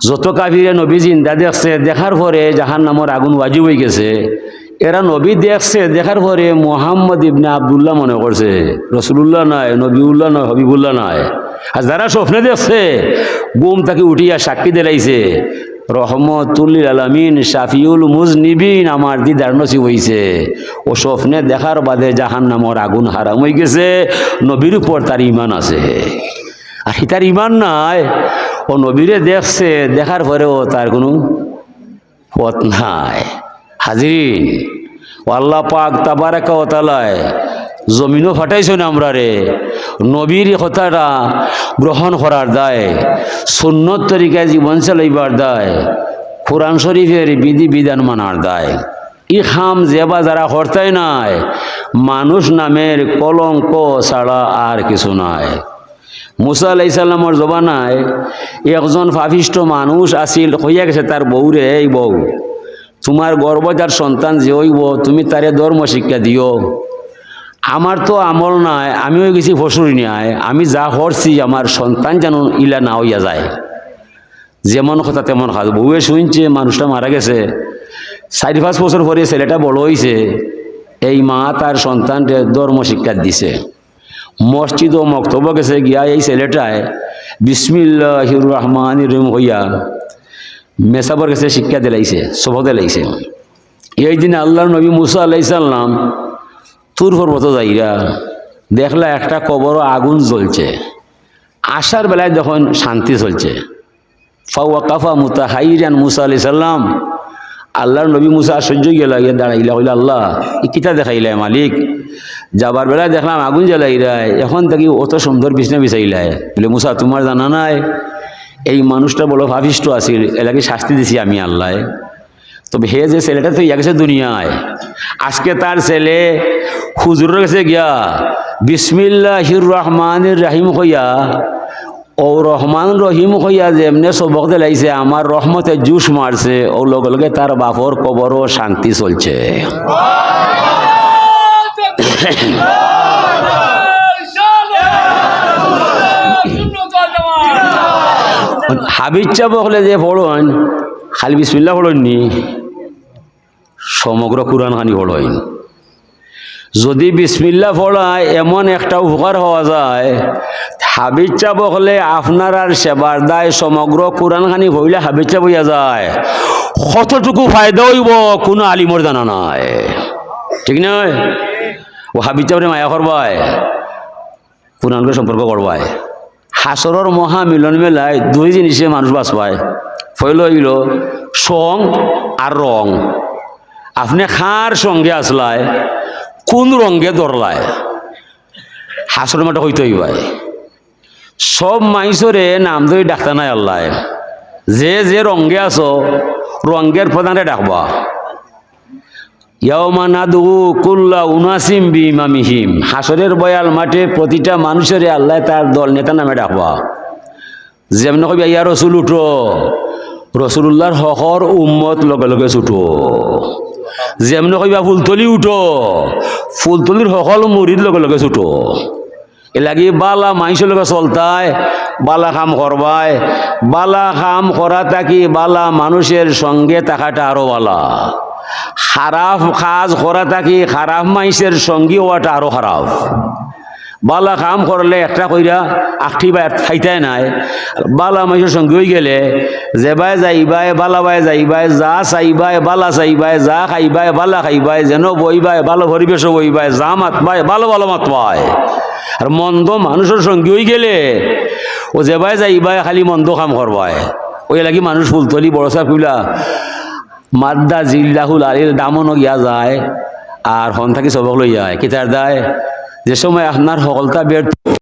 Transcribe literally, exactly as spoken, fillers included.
যত কাফিরে নবী জিন্দা দেখছে, দেখার পরে জাহান্নামর আগুন ওয়াজিব অইগেছে। এরা নবী দেখছে, দেখার পরে মুহাম্মদ ইবনে আব্দুল্লাহ মনে করছে, রসুলুল্লাহ নায়, নবীউল্লাহ নায়, হবিবুল্লাহ নায়। আর যারা স্বপ্নে দেখছে, ঘুম থাকি উঠিয়া সাক্ষী দিলাইছে, রহমতুল্লিল আলামিন, শাফিউল মুজনিবিন আমার দিদার নসিব অইছে। অউ স্বপ্নে দেখার বাদে জাহান্নামর আগুন হারাম অইগেছে, নবীর উপর তার ইমান আছে। আর হিতার ইমান নাই, অউ নবীরে দেখছে, দেখার পরেও তার কুনু পথ নাই। হাজিরিন, অউ আল্লাহ পাক তাবারাকা ওয়া তাআলায় জমিনো পাঠাইছইন আমরারে, নবীর কথাটা গ্রহণ করার দায়, সুন্নত তরিকায় জীবন চালাইবার দায়, কোরআন শরীফের বিধি বিধান মানার দায়। ই কাম যে বা যারা করতায় নায়, মানুষ নামের কলঙ্ক ছাড়া আর কিছু নায়। মুসা আলাইহিস সালামর জমানায় একজন পাপিষ্ট মানুষ আছিল, কইয়া গেছে তার বউরে, "এই বউ, তুমার গর্ভজাত সন্তান যে অইবো, তুমি তারে ধর্ম শিক্ষা দিও। আমার তো আমল নাই, আমি অইগেছি ফসুরি নাই, আমি যা করছি আমার সন্তান যেন ইলা না অইয়া যায়।" যেমন কথা তেমন কাজ। বউয়ে শুনছে মানুষটা মারা গেছে, চাইর পাঁচ বছর পরে ছেলেটা বড় অইছে, এই মা তার সন্তানরে ধর্ম শিক্ষা দিছে। মসজিদ ও মক্তবো গেছে গিয়া এই ছেলেটায় বিসমিল্লাহির রহমানির রহিম কইয়া মেসাবর গেছে শিক্ষা দিলাইছে, সবক দিলাইছে। এই দিন আল্লাহর নবী মুসা আলাইহিস সালাম তুর পর্বতো যাইরা দেখলা একটা কবরো আগুন জ্বলছে, আসার বেলায় দেখইন শান্তি চলছে। ফাওয়াকাফা মুতাহাইরান মুসা আলাইহিস সালাম, আল্লাহর নবী মুসা আশ্চর্য অইগেলা, গিয়া দাঁড়াইলা, কইলা, "আল্লাহ, ই কিতা দেখাইলায় মালিক? যাবার বেলায় দেখলাম আগুন জ্বালাইরায়, এখন থাকি অত সুন্দর বিছনা বিছাইলায়।" বলে, "মুসা, তুমার জানা নাই, এই মানুষটা বড় পাপিষ্ট আছিল, এলাগি শাস্তি দিছি আমি আল্লায়।" তবে হে যে ছেলেটা তো ইয়া গেছে দুনিয়ায়, আজকে তার ছেলে হুজুরর গেছে গিয়া বিসমিল্লাহির রহমানির রহিম কইয়া, অউ রহমান রহিম কইয়া যেমনে সবক দিলাইছে, আমার রহমতে জুশ মারছে, অউ লগে লগে তার বাপর কবরো শান্তি চলছে। হাফিজ সাব অকলে যে পড়ইন, খালি বিসমিল্লাহ পড়ইন নি, সমগ্র কুরআন খানি পড়ইন। যদি বিসমিল্লাহ পড়ায় এমন একটা উপকার পাওয়া যায়, হাফিজ সাব অকলে আপনারার সেবার দায় সমগ্র কুরআন খানি পড়লে হাফিজ সাব অইয়া যায়। কতটুকু ফায়দা অইবো কুনু আলিমর জানা নাই, ঠিক নায়? অউ হাফিজ সাবরে মায়া করবায়, কুরআনরে সম্পর্ক করবায়। হাশরর মহা মিলন মেলায় দুই জিনিসে মানুষ বাঁচবায়। পয়লা অইলো সং আর রং। আপনে কার সঙ্গে আছলায়, কুন রঙ্গে ধরলায়, হাশরর মাঠে কইতে অইবায়। সব মাইনষরে নাম ধরি ডাকতা নায় আল্লায়। যে যে রঙ্গে আছো, রঙ্গের প্রধানরে ডাকবা। ইয়াউমা নাদউ কুল্লা উনাসিম বিইমামিহিম। হাশরর বয়াল মাঠে প্রতিটা মানুষরে আল্লায় তার দল নেতা নামে ডাকবা। যেমনে কইবা, "ইয়া রসুল উঠো", রসুলুল্লাহর হকর উম্মত লগে লগে ছুটো। যেমনে কইবা, "ফুলতলি উঠো", ফুলতলির হকল মুরিদ লগে লগে ছুটো। এরলাগি বালা মাইনষর লগে চলতায়, বালা কাম করবায়। বালা কাম করা থাকি বালা মানুষের সঙ্গে থাকাটা আরো বালা। খারাপ কাজ করা থাকি খারাপ মাইনষের সঙ্গী অওয়াটা আরো খারাপ। বালা কাম করলে একটা কইরা আখটি বা থাইতায় নায়। বালা মাইনষর সঙ্গী অইগেলে যেবায় যাইবায়, বালা বায় যাইবায়, যা চাইবায়, বালা চাইবায়, যা খাইবায়, বালা খাইবায়, যেন বইবায়, বালা পরিবেশো বইবায়, যা মাতবায়, বালা বালা মাতবায়। আর মন্দ মানষর সঙ্গী অইগেলে অউ যেবায় যাইবায় খালি মন্দ কাম করবায়। অউ এরলাগি মানুষ ফুলতলি বড় ছাব কিবলা মাদ্দা জিল্লাহুল আলিল দামনো গিয়া যায়, আর হন থাকি সবক লইয়া আয়। কিতার দায়? যে সময় আপনার হকলতা ব্যর্থ,